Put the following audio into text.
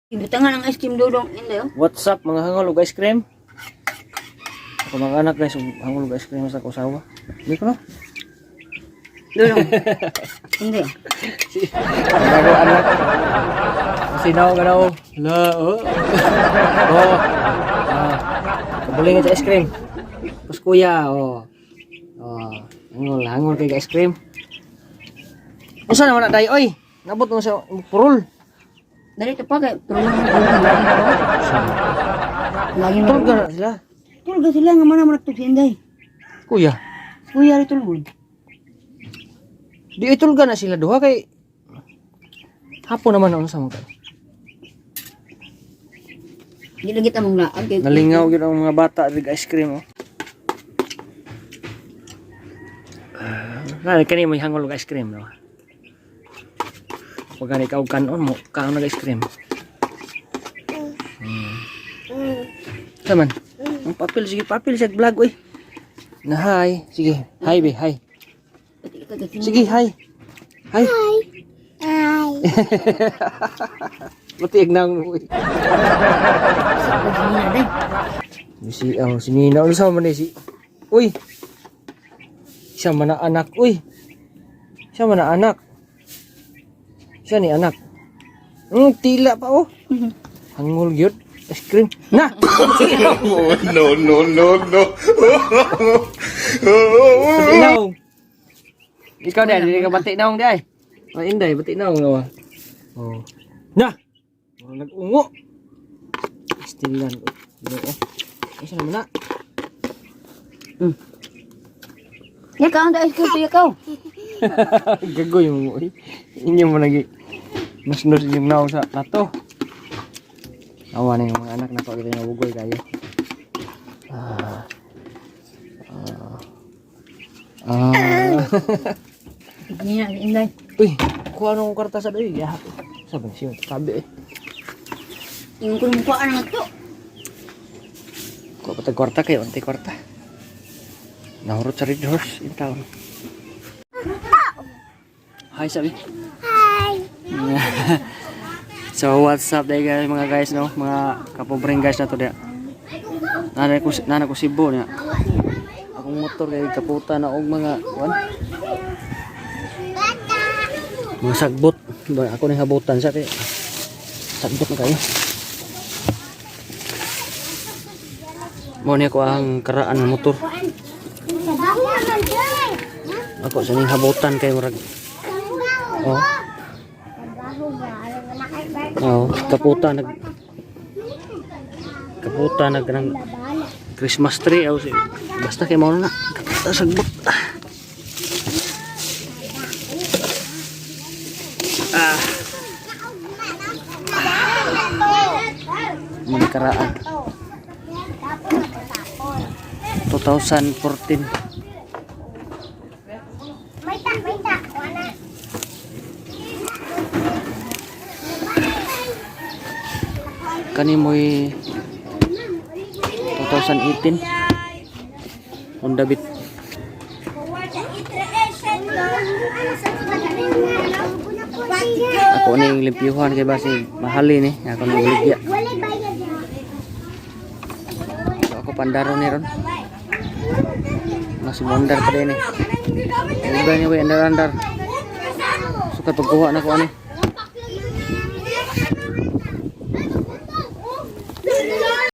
Ibutangan ang ice cream, Dudong. Hindi, oh. What's up, mga hangol og ice cream? Ako mga anak, guys, og hangol og ice cream sa kusawa. Hindi ko no. Dudong. Hindi, oh. Bago anak. Sinaw ka na oh. La oh. Oh. Ah. Kabulingan sa ice cream. Tapos kuya oh. Oh, hangol hangol kay ice cream. Unsa naman na day oy? Nabot mo sa purol. Dali ito pa kay tulungan mo lagi ko. Lagi mo. Tulog na sila. Tulog sila nga mana man si Inday. Kuya, Kuya ri tulog. di itulga na sila duha kay hapon naman unsa man kay. Di lagi ta mong laag kay Nalingaw gyud ang mga bata rig ice cream oh. Ah, na kani mo hangol og ice cream no. Pag gani ka og kanon mo, kaon og ice cream. Taman. Ang papel sige papel sa vlog oy. Na hi, sige. Hi be, hi. Pati ka kasi. Sige, hi. Hi. Hi. Matiag na ang uy. Sa nina day. Si oh, si Nina unsa man ni si. Uy. Siya man na anak, uy. Siya man na anak. Siya ni anak. Tila pa oh. Hangol gyud. Ice cream. Na. Oh, no, no, no, no. Bati naong. Ikaw na, dili ka bati naong di ay. Oh, inday, bati naong nawa. Oh. Na. Oh, nag-ungo. Stilan. Ginoo. Isa naman na. Ya kaon ta ice cream to ikaw. Gagoy mo eh. Inyo mo nagi mas nus inyong naong sa plato. Awa na yung mga anak na pag nga wugoy kayo. Ah. Ah. Ah. Nina Inday. Uy, kuha nung kwarta sa doy. Ya. Sabi siya, tabi eh. Ingon ko mo kuan nga to. Kuha pa tag kwarta kayo, antay kwarta. Nahurot sa Red Horse in town. Hi, sabi. Hi. So what's up day guys, mga guys no, mga kapobreng guys na to dia. Nana ko Cebu niya. Akong motor kay kaputa na og mga kuan. Mga sagbot. Ba ako ning habutan sa kay sagbot na kayo. Mo ni ako ang karaan ng motor. Ako sa ning habutan kay murag oh. Oh, kaputa nag kanang Christmas tree aw si basta kay mao na kaputa sagbot. Ah. Mga karaan. 2014. Kani mo'y 2018 Honda Beat. Ako ning limpyuhan kay basi mahali ni ako ning iligya. So ako pandaro ni ron. Masih mondar pa din eh. Iba niya ko andar-andar. Sukat pagkuha na ko ani.